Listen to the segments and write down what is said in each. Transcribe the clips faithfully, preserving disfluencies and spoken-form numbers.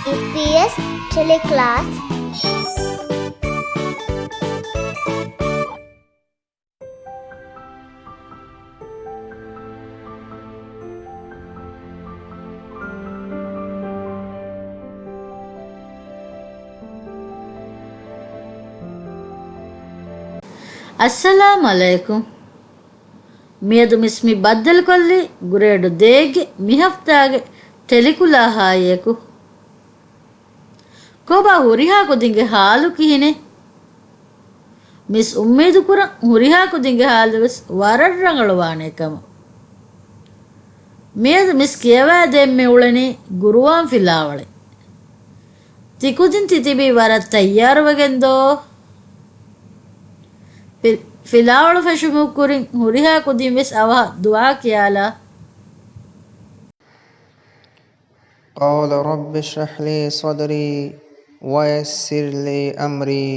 އީޕީއެސް ޓެލެކްލާސް. އައްސަލާމް ޢަލައިކުމް. މިއަދު މިސް މި ބައްދަލުކޮށްލީ ގްރޭޑު ދޭއްގެ މި ހަފްތާގެ ޓެލެކްލާހާއިއެކު. ކޮބާ ހުރިހާ ކުދިންގެ ހާލު ކިހިނެއް؟ މިސް އުއްމީދުކުރަން ހުރިހާ ކުދިންގެ ހާލުވެސް ވަރަށް ރަނގަޅުވާނެ ކަމަށް. މިއަދު މިސް ކިޔަވައިދޭން މި އުޅެނީ ގުރުއާން ފިލާވަޅެއް. ތިކުދިން ތިތިބީ ވަރަށް ތައްޔާރުވެގެން ދޯ؟ ފި-، ފިލާވަޅު ފެށުމުގެ ކުރިން ހުރިހާ ކުދިން ވެސް އަވަހަށް ދުޢާ ކިޔާލާ. قال رب اشرح لي صدري ويسر لي أمري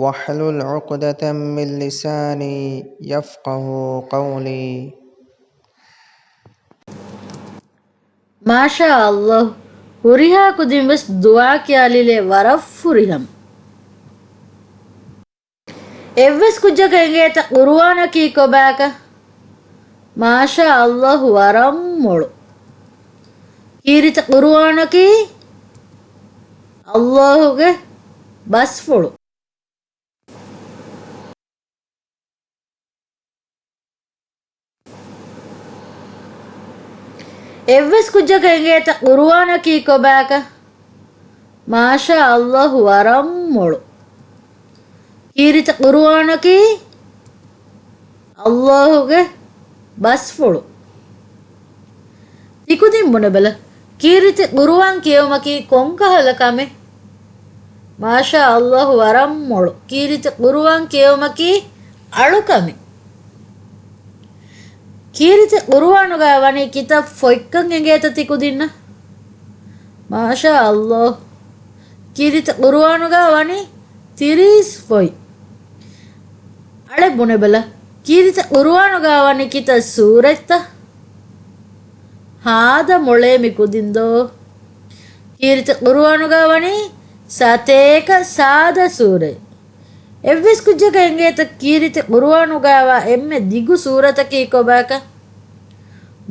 واحلل عقدة من لساني يفقهوا قولي. މާޝާ ﷲ، ހުރިހާ ކުދިން ވެސް ދުޢާ ކިޔާލިލޭ ވަރަށް ފުރިހަމަ. އެއްވެސް ކުއްޖަކަށް އެނގޭތަ ޤުރުއާނަކީ ކޮބާކަށް؟ މާޝާ ﷲ، ވަރަށް މޮޅު. ކީރިތި ޤުރުއާނަކީ ﷲ ގެ ބަސްފުޅު. އެއްވެސް ކުއްޖަކަށް އެނގޭތަ ޤުރުއާނަކީ ކޮބާކަށް؟ މާޝާ ﷲ، ވަރަށް މޮޅު. ކީރިތި ޤުރުއާނަކީ ﷲ ގެ ބަސްފުޅު. ތިކުދިން ބުނެބަލަ، ކީރިތި ޤުރުއާން ކިޔެވުމަކީ ކޮންކަހަލަ ކަމެއް؟ މާޝާ ﷲ، ވަރަށް މޮޅު. ކީރިތި ޤުރުއާން ކިޔެވުމަކީ އަޅުކަމެއް. ކީރިތި ޤުރުއާނުގަ ވަނީ ކިތައް ފޮތްކަން އެނގޭތަ ތިކުދިންނަށް؟ މާޝާ ﷲ. ކީރިތި ޤުރުއާނުގަ ވަނީ ތިރީސް ފޮތް. އަޅެ ބުނެބަލަ، ކީރިތި ޤުރުއާނުގަ ވަނީ ކިތައް ސޫރަތްތަ؟ ހާދަ މޮޅޭ މި ކުދިން ދޯ؟ ކީރިތި ޤުރުއާނުގަ ވަނީ ސަތޭކަ ސާދަ ސޫރަތް. އެއްވެސް ކުއްޖަކަށް އެނގޭތަ ކީރިތި ޤުރުއާނުގައިވާ އެންމެ ދިގު ސޫރަތަކީ ކޮބާކަށް؟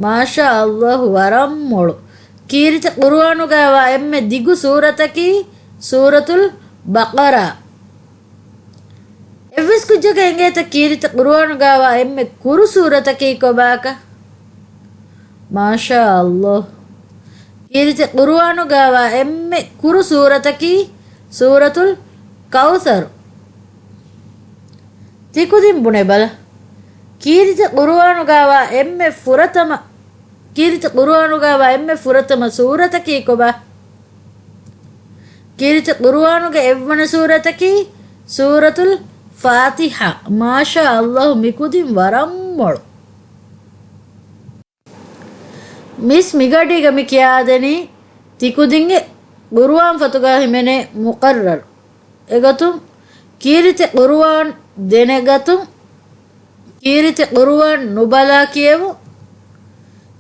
މާޝާ ﷲ، ވަރަށް މޮޅު. ކީރިތި ޤުރުއާނުގައިވާ އެންމެ ދިގު ސޫރަތަކީ ސޫރަތުލް ބަޤަރާ. އެއްވެސް ކުއްޖަކަށް އެނގޭތަ ކީރިތި ޤުރުއާނުގައިވާ އެންމެ ކުރު ސޫރަތަކީ ކޮބާކަށް؟ މާޝާ ﷲ. ކީރިތި ޤުރުއާނުގައިވާ އެންމެ ކުރު ސޫރަތަކީ ސޫރަތުލް ކައުސަރު. ތިކުދިން ބުނެބަލަ. ކީރިތި ޤުރުއާނުގައިވާ އެންމެ ފުރަތަމަ، ކީރިތި ޤުރުއާނުގައިވާ އެންމެ ފުރަތަމަ ސޫރަތަކީ ކޮބާ؟ ކީރިތި ޤުރުއާނުގެ އެއްވަނަ ސޫރަތަކީ ސޫރަތުލް ފާތިޙާ. މާޝާ ﷲ، މިކުދިން ވަރަށް މޮޅު. މިސް މިގަޑީގަ މި ކިޔާދެނީ ތިކުދިންގެ ޤުރުއާން ފޮތުގަ ހިމެނޭ މުޤައްރަރު. އެގޮތުން ކީރިތި ޤުރުއާން ދެނެގަތުން، ކީރިތި ޤުރުއާން ނުބަލާ ކިޔެވުން،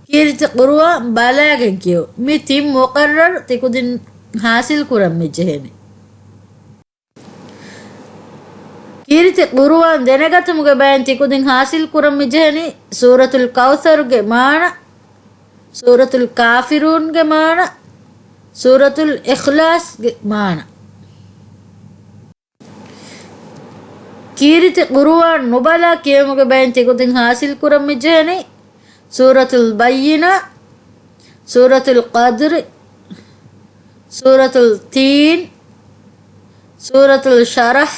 ކީރިތި ޤުރުއާން ބަލާގެން ކިޔެވުން. މި ތިން މުޤައްރަރު ތިކުދިން ހާސިލް ކުރަން މި ޖެހެނީ. ކީރިތި ޤުރުއާން ދެނެގަތުމުގެ ބައިން ތިކުދިން ހާސިލް ކުރަން މި ޖެހެނީ ސޫރަތުލް ކައުސަރުގެ މާނަ، ސޫރަތުލް ކާފިރޫންގެ މާނަ، ސޫރަތުލް އިޚްލާޞްގެ މާނަ. ކީރިތި ޤުރުއާން ނުބަލާ ކިޔެވުމުގެ ބައިން ތިކުދިން ހާސިލް ކުރަން މި ޖެހެނީ ސޫރަތުލް ބައްޔިނާ، ސޫރަތުލް ޤަދްރި، ސޫރަތުލް ތީން، ސޫރަތުލް ޝަރަޙް،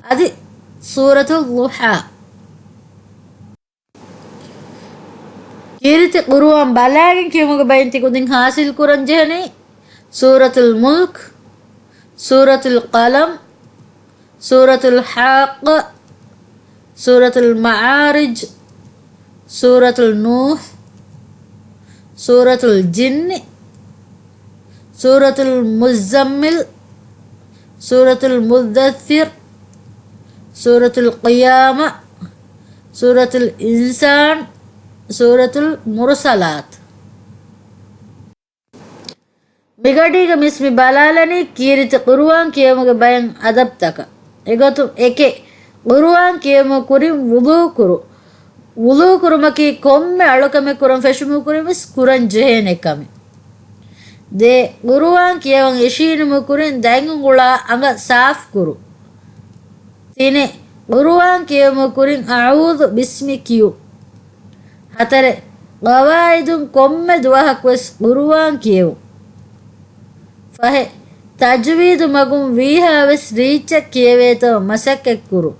އަދި ސޫރަތުލް ޟުޙާ. ކީރިތި ޤުރުއާން ބަލާގެން ކިޔުމުގެ ބައިން ތިކުދިން ހާސިލް ކުރަން ޖެހެނީ ސޫރަތުލް މުލްކް، ސޫރަތުލް ޤަލަމް، ސޫރަތުލް ޙާއްޤަ، ސޫރަތުލް މަޢާރިޖް، ސޫރަތުލް ނޫޙް، ސޫރަތުލް ޖިންނި، ސޫރަތުލް މުއްޒައްމިލް، ސޫރަތުލް މުއްދައްޘިރް، ސޫރަތުލް ޤިޔާމަ، ސޫރަތުލް އިންސާން، ސޫރަތުލް މުރުސަލާތް. މިގަޑީގަ މިސް މި ބަލާލަނީ ކީރިތި ޤުރުއާން ކިޔެވުމުގެ ބައެއް އަދަބްތަކަށް. އެގޮތުން އެކެއް، ޤުރުއާން ކިޔެވުމުގެ ކުރިން ވުޟޫ ކުރު. ވުޟޫ ކުރުމަކީ ކޮންމެ އަޅުކަމެއް ކުރަން ފެށުމުގެ ކުރިން ވެސް ކުރަން ޖެހޭނެ ކަމެއް. ދޭ، ޤުރުއާން ކިޔަވަން އިށީނުމުގެ ކުރިން ދަތް އުނގުޅާ އަނގަ ސާފު ކުރު. ތިނެއް، ޤުރުއާން ކިޔެވުމުގެ ކުރިން އަޢޫޛު ބިސްމި ކިޔު. ހަތަރެއް، ޤަވާއިދުން ކޮންމެ ދުވަހަކުވެސް ޤުރުއާން ކިޔެވު. ފަހެއް، ތަޖްވީދު މަގުން ވީހާވެސް ރީއްޗަށް ކިޔެވޭތޯ މަސައްކަތްކުރު.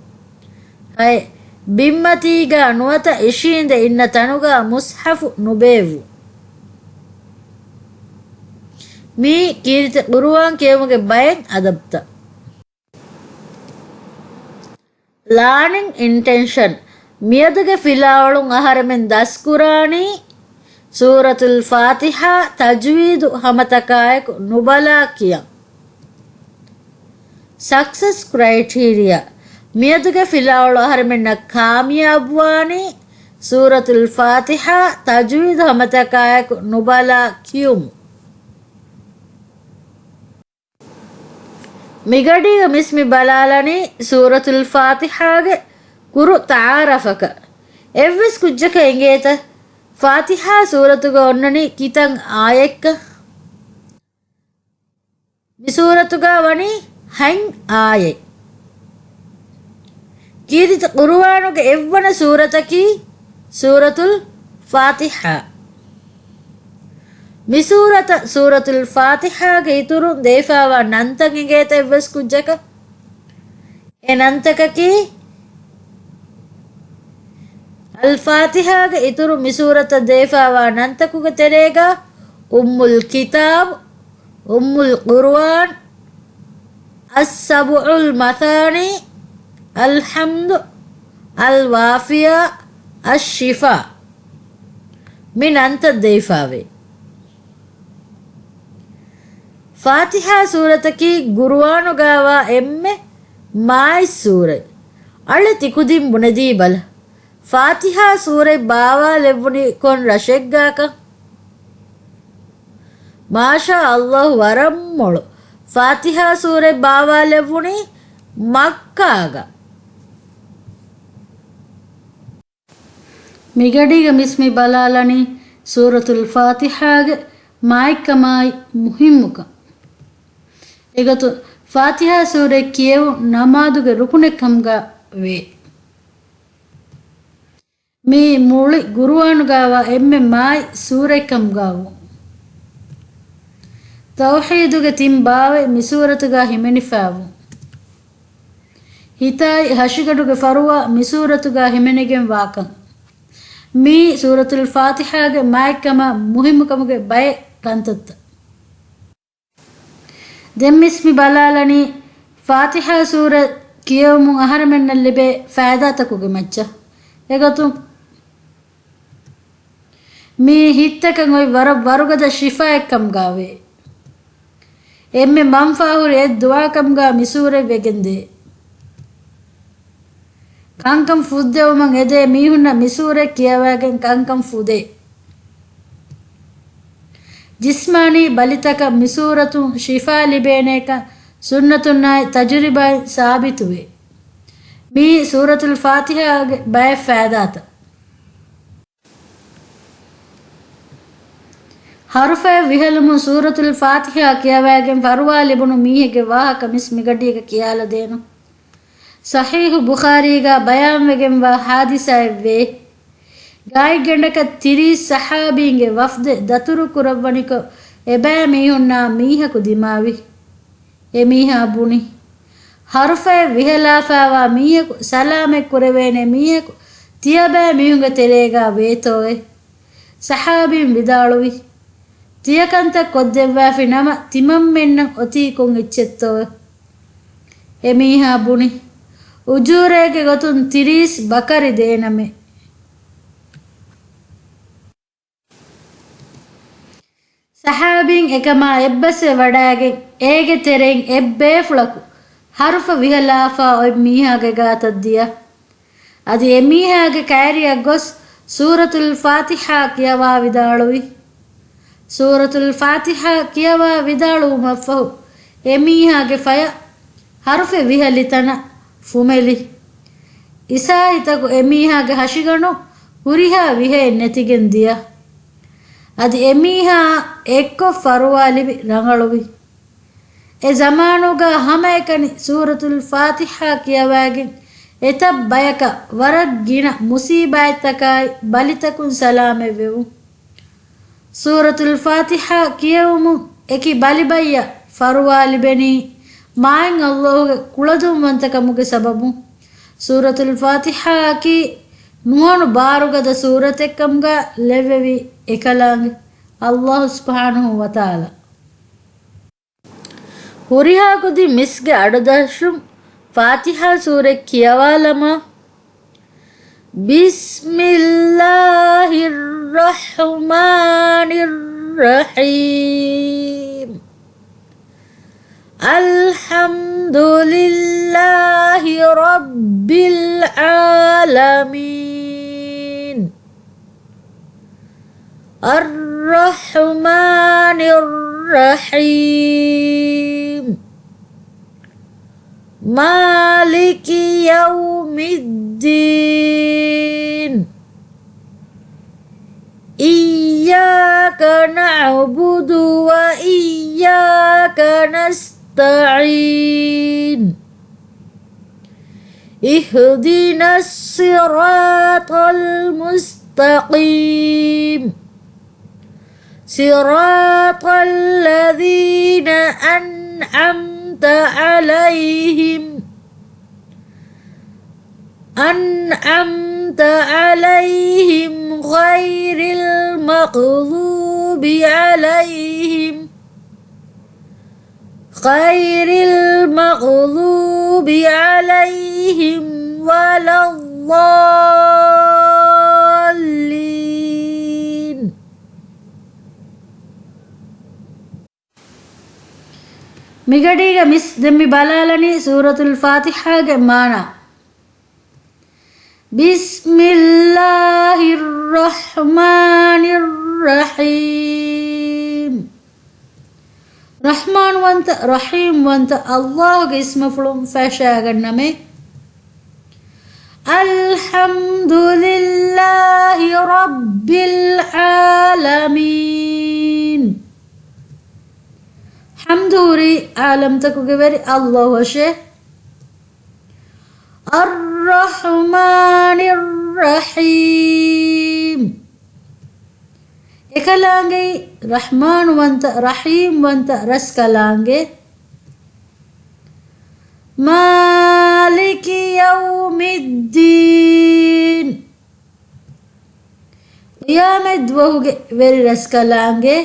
ހައެއް، ބިންމަތީގާ ނުވަތަ އިށީނދެ އިންނަ ތަނުގާ މުޞްޙަފު ނުބޭއްވު. މީ ކީރިތި ޤުރުއާން ކިޔެވުމުގެ ބައެއް އަދަބްތައް. ލާނިން އިންޓެންޝަން. މިއަދުގެ ފިލާވަޅުން އަހަރެމެން ދަސްކުރާނީ ސޫރަތުލް ފާތިޙާ ތަޖްވީދު ހަމަތަކާއެކު ނުބަލާ ކިޔަން. ސަކްސެސް ކްރައިޓީރިއާ. މިއަދުގެ ފިލާވަޅު އަހަރެމެންނަށް ކާމިޔާބުވާނީ ސޫރަތުލް ފާތިޙާ ތަޖްވީދު ހަމަތަކާއެކު ނުބަލާ ކިޔުމުން. މިގަޑީގަ މިސް މި ބަލާލަނީ ސޫރަތުލް ފާތިޙާގެ ކުރު ތަޢާރަފަކަށް. އެއްވެސް ކުއްޖަކަށް އެނގޭތަ؟ ފާތިޙާ ސޫރަތުގަ އޮންނަނީ ކިތަން އާޔަތްކަން؟ މި ސޫރަތުގަ ވަނީ ހަތް އާޔަތް. ކީރިތި ޤުރުއާނުގެ އެއްވަނަ ސޫރަތަކީ ސޫރަތުލް ފާތިޙާ. މި ސޫރަތަށް ސޫރަތުލް ފާތިޙާގެ އިތުރުން ދެވިފާވާ ނަންތައް އެނގޭތަ އެއްވެސް ކުއްޖަކަށް؟ އެ ނަންތަކަކީ، އަލް ފާތިޙާގެ އިތުރު މި ސޫރަތަށް ދެވިފާވާ ނަންތަކުގެ ތެރޭގަ އުއްމުލް ކިތާބު، އުއްމުލް ޤުރުއާން، އައްސަބުޢުލް މަޘާނީ، އަލްޙަމްދު، އަލް ވާފިޔާ، އައްޝިފާ، މި ނަންތައް ދެވިފާވޭ. ފާތިޙާ ސޫރަތަކީ ޤުރުއާނުގަވާ އެންމެ މާތް ސޫރަތް. އަޅެ ތިކުދިން ބުނެދީބަލަ. ފާތިޙާ ސޫރަތް ބާވާލެއްވުނީ ކޮން ރަށެއްގާކަން؟ މާޝާ ﷲ، ވަރަށް މޮޅު. ފާތިޙާ ސޫރަތް ބާވާލެއްވުނީ މައްކާގަ. މިގަޑީގަ މިސް މި ބަލާލަނީ ސޫރަތުލް ފާތިޙާގެ މާތްކަމާއި މުހިއްމުކަން. އެގޮތުން، ފާތިޙާ ސޫރަތް ކިޔެވުން ނަމާދުގެ ރުކުނެއް ކަމުގަ ވޭ. މީ މުޅި ޤުރުއާނުގަވާ އެންމެ މާތް ސޫރަތް ކަމުގަ ވުން. ތައުޙީދުގެ ތިން ބާވަތް މި ސޫރަތުގަ ހިމެނިފަ ވުން. ހިތާއި ހަށިގަނޑުގެ ފަރުވާ މި ސޫރަތުގަ ހިމެނިގެން ވާކަން. މީ ސޫރަތުލް ފާތިޙާގެ މާތްކަމާ މުހިއްމުކަމުގެ ބައެއް ކަންތައްތައް. ދެން މިސް މި ބަލާލަނީ ފާތިޙާ ސޫރަ ކިޔެވުމުން އަހަރެމެންނަށް ލިބޭ ފައިދާތަކުގެ މައްޗަށް. އެގޮތުން މީ ހިތްތަކަށް އޮތް ވަރަށް ވަރުގަދަ ޝިފާއެއްކަމުގަވޭ. އެންމެ މަންފާހުރި އެއް ދުޢާކަމުގަ މި ސޫރަތް ވެގެންދޭ. ކަންކަން ފުއްދެވުމަށް އެދޭ މީހުންނަށް މި ސޫރަތް ކިޔަވައިގެން ކަންކަން ފުދޭ. ޖިސްމާނީ ބަލިތަކަށް މި ސޫރަތުން ޝިފާ ލިބޭނޭކަން ސުންނަތުންނާއި ތަޖުރިބާއިން ސާބިތުވޭ. މީ ސޫރަތުލް ފާތިޙާގެ ބައެއް ފައިދާތައް. ޙަރުފައެއް ވިހެލުމުން ސޫރަތުލް ފާތިޙާ ކިޔަވައިގެން ފަރުވާ ލިބުނު މީހެއްގެ ވާހަކަ މިސް މިގަޑީގަ ކިޔާލަދޭނު. ޞަޙީޙު ބުޚާރީގަ ބަޔާންވެގެންވާ ޙާދިސާއެއްވޭ. ގާތްގަނޑަކަށް ތިރީސް ޞަޙާބީންގެ ވަފްދެއް ދަތުރުކުރައްވަނިކޮށް، އެބައިމީހުންނާ މީހަކު ދިމާވި. އެމީހާ ބުނި، ޙަރުފައެއް ވިހެލާފާވާ މީހަކު، ސަލާމަތް ކުރެވޭނެ މީހަކު ތިޔަބައިމީހުންގެ ތެރޭގަ ވޭތޯއޭ؟ ޞަޙާބީން ވިދާޅުވި، ތިޔަކަންތައް ކޮށްދެއްވާފި ނަމަ، ތިމަންމެންނަށް އޮތީ ކޮން އެއްޗެއްތޯއޭ؟ އެމީހާ ބުނި، އުޖޫރައިގެ ގޮތުން ތިރީސް ބަކަރި ދޭނަމޭ. ޞަޙާބީން އެކަމާ އެއްބަސްވެ ވަޑައިގެން، އޭގެ ތެރެއިން އެއްބޭފުޅަކު ޙަރުފަ ވިހެލާފާ އޮތް މީހާގެ ގާތަށް ދިޔަ. އަދި އެމީހާގެ ކައިރިއަށް ގޮސް ސޫރަތުލް ފާތިޙާ ކިޔަވާ ވިދާޅުވި. ސޫރަތުލް ފާތިޙާ ކިޔަވާ ވިދާޅުވުމަށްފަހު، އެމީހާގެ ފަޔަށް ޙަރުފެއް ވިހަލި ތަނަށް ފުމެލި. އިސާހިތަކު އެމީހާގެ ހަށިގަނޑު ހުރިހާ ވިހައެއް ނެތިގެން ދިޔަ. އަދި އެމީހާ އެއްކޮށް ފަރުވާލިބި ރަނގަޅުވި. އެ ޒަމާނުގަ ހަމައެކަނި ސޫރަތުލް ފާތިޙާ ކިޔަވައިގެން އެތައް ބަޔަކަށް ވަރަށް ގިނަ މުސީބާތްތަކާއި ބަލިތަކުން ސަލާމަތްވެވުން. ސޫރަތުލް ފާތިޙާ ކިޔެވުމުން އެކި ބަލިބައްޔަށް ފަރުވާ ލިބެނީ މާތް ﷲ ގެ ކުޅަދުންވަންތަކަމުގެ ސަބަބުން. ސޫރަތުލް ފާތިޙާއަކީ ނުހަނު ބާރުގަދަ ސޫރަތެއްކަމުގަ ލެއްވެވި އެކަލާނގެ ﷲ ސުބްޙާނަހޫ ވަތަޢާލާ. ހުރިހާ ކުދިން މިސްގެ އަޑުދަށުން ފާތިޙާ ސޫރަތް ކިޔަވާލަމާ. بسم الله الرحمن الرحيم. الحمد لله رب العالمين. الرحمن الرحيم. مالك يوم الدين. إياك نعبد وإياك نستعين. اهدنا الصراط المستقيم. صراط الذين أنعمت عليهم، أنعمت عليهم غير المغضوب عليهم، غير المغضوب عليهم ولا الضالين. މިގަޑީގަ މިސް ދެން މި ބަލާލަނީ ސޫރަތުލް ފާތިޙާގެ މާނާ. بسم الله الرحمن الرحيم. ރަޙްމާންވަންތަ، ރަޙީމްވަންތަ ﷲ ގެ އިސްމުފުޅުން ފަށައިގަންނަމޭ. الحمد لله رب العالمين. ޙަމްދު ހުރީ ޢާލަމްތަކުގެ ވެރި ﷲ އަށޭ. الرحمن الرحيم. އެކަލާނގެ ރަޙްމާންވަންތަ، ރަޙީމްވަންތަ ރަސްކަލާނގެ. مالك يوم الدين. ޤިޔާމަތްދުވަހުގެ ވެރި ރަސްކަލާނގެ.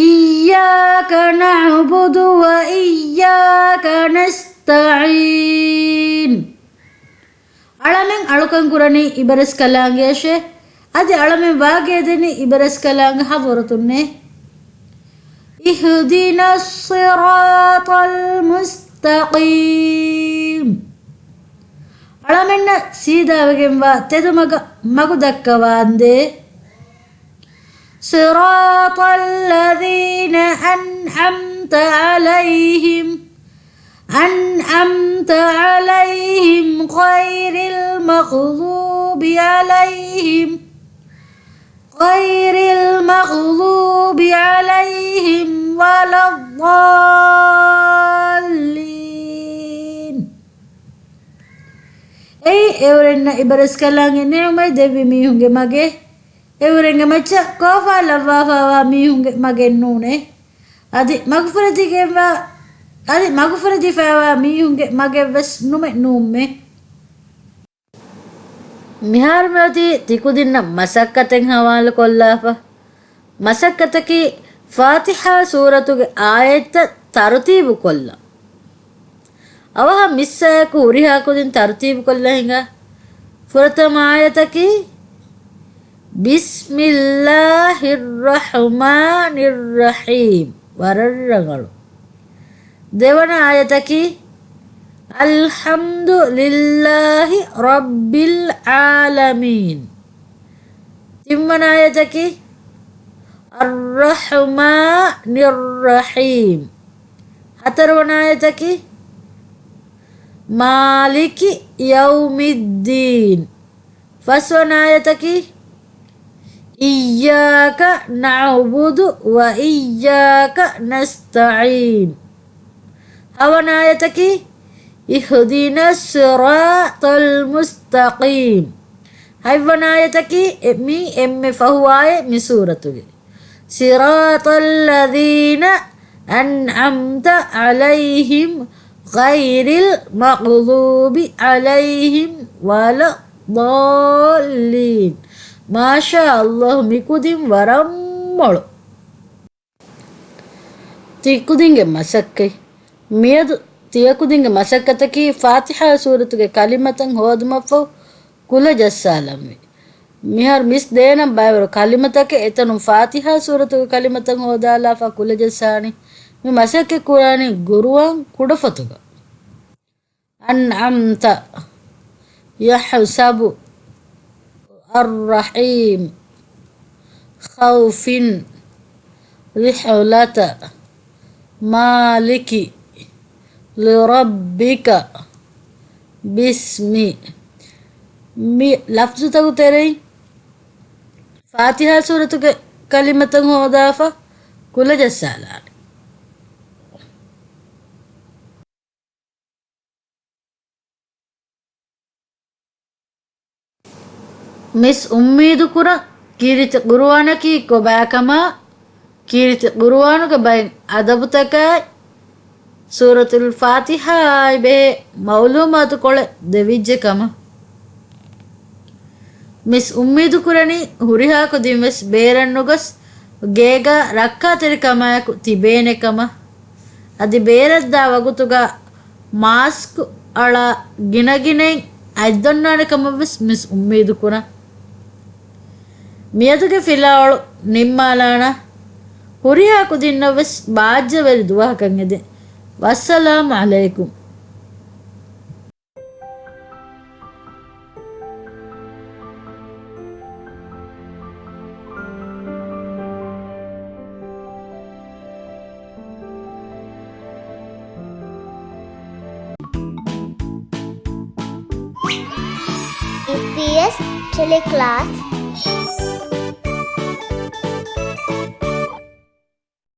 إياك نعبد وإياك نستعين. އަޅަމެން އަޅުކަން ކުރަނީ އިބަރަސްކަލާނގެއަށޭ. އަދި އަޅަމެން ވާގިޔަދެނީ އިބަރަސްކަލާނގެ ޙަޟްރަތުންނޭ. اهدنا الصراط المستقيم. އަޅަމެންނަށް ސީދާވެގެންވާ ތެދުމަގަށް މަގު ދައްކަވާނދޭ. صراط الذين أنعمت عليهم، أنعمت عليهم غير المغضوب عليهم، غير المغضوب عليهم ولا الضالين. އެއީ އެއުރެންނަށް އިބަރަސްކަލާނގެ ނިޢުމަތް ދެއްވި މީހުންގެ މަގޭ. އެއުރެންގެ މައްޗަށް ކޯފާލައްވާފައިވާ މީހުންގެ މަގެއް ނޫނޭ. އަދި މަގުފުރެދިގެންވާ، އަދި މަގުފުރެދިފައިވާ މީހުންގެ މަގެއްވެސް ނުމެ ނޫންމެ. މިހާރު މިއޮތީ ތިކުދިންނަށް މަސައްކަތެއް ހަވާލުކޮށްލާފަ. މަސައްކަތަކީ ފާތިޙާ ސޫރަތުގެ އާޔަތްތައް ތަރުތީބުކޮށްލަން. އަވަހަށް މިސްއާޔަތް ހުރިހާ ކުދިން ތަރުތީބުކޮށްލަން ހިނގާ. ފުރަތަމަ އާޔަތަކީ، بسم الله الرحمن الرحيم. ވަރަށް ރަނގަޅު. ދެވަނަ އާޔަތަކީ، الحمد لله رب العالمين. ތިންވަނަ އާޔަތަކީ الرحمن الرحيم. ހަތަރުވަނަ އާޔަތަކީ مالك يوم الدين. ފަސްވަނަ އާޔަތަކީ إياك نعبد وإياك نستعين. ހަވަނަ އާޔަތަކީ اهدنا الصراط المستقيم. ހަތްވަނަ އާޔަތަކީ އެ-، މީ އެންމެ ފަހު އާޔަތް މި ސޫރަތުގެ. صراط الذين أنعمت عليهم غير المغضوب عليهم ولا الضالين. މާޝާ ﷲ، މި ކުދިން ވަރަށް މޮޅު. ތިކުދިންގެ މަސައްކަތް. މިއަދު ތިޔަކުދިންގެ މަސައްކަތަކީ ފާތިޙާ ސޫރަތުގެ ކަލިމަތައް ހޯދުމަށްފަހު ކުލަ ޖައްސާލަންވީ. މިހާރު މިސް ދޭނަން ބައިވަރު ކަލިމަތަކެއް، އެތަނުން ފާތިޙާ ސޫރަތުގެ ކަލިމަތައް ހޯދާލާފަ ކުލަ ޖައްސާނީ. މި މަސައްކަތް ކުރާނީ ގުރުއާން ކުޑަފޮތުގަ. أنعمت، يحسب، الرحيم، خوف، رحلة، مالك، لربك، باسم. މި ލަފްޒުތަކު ތެރެއިން ފާތިޙާ ސޫރަތުގެ ކަލިމަތައް ހޯދާފަ ކުލަ ޖައްސާލާނެ. މިސް އުއްމީދުކުރަން ކީރިތި ޤުރުއާނަކީ ކޮބާކަމާ، ކީރިތި ޤުރުއާނުގެ ބައެއް އަދަބުތަކާއި، ސޫރަތުލް ފާތިޙާއާއި ބެހޭ މަޢުލޫމާތު ކޮޅެއް ދެވިއްޖެ ކަމަށް. މިސް އުއްމީދުކުރަނީ ހުރިހާ ކުދިން ވެސް ބޭރަށް ނުގޮސް، ގޭގާ ރައްކާތެރިކަމާއެކު ތިބޭނެ ކަމަށް. އަދި ބޭރަށްދާ ވަގުތުގަ މާސްކު އަޅާ ގިނަގިނައިން އަތްދޮންނާނެ ކަމަށް ވެސް މިސް އުއްމީދު ކުރަން. މިއަދުގެ ފިލާވަޅު ނިންމާލާނަ، ހުރިހާ ކުދިންނަށް ވެސް ބާއްޖަވެރި ދުވަހަކަށް އެދެން. ވައްސަލާމް ޢަލައިކުމް. އީޕީއެސް ޓެލެކްލާސް.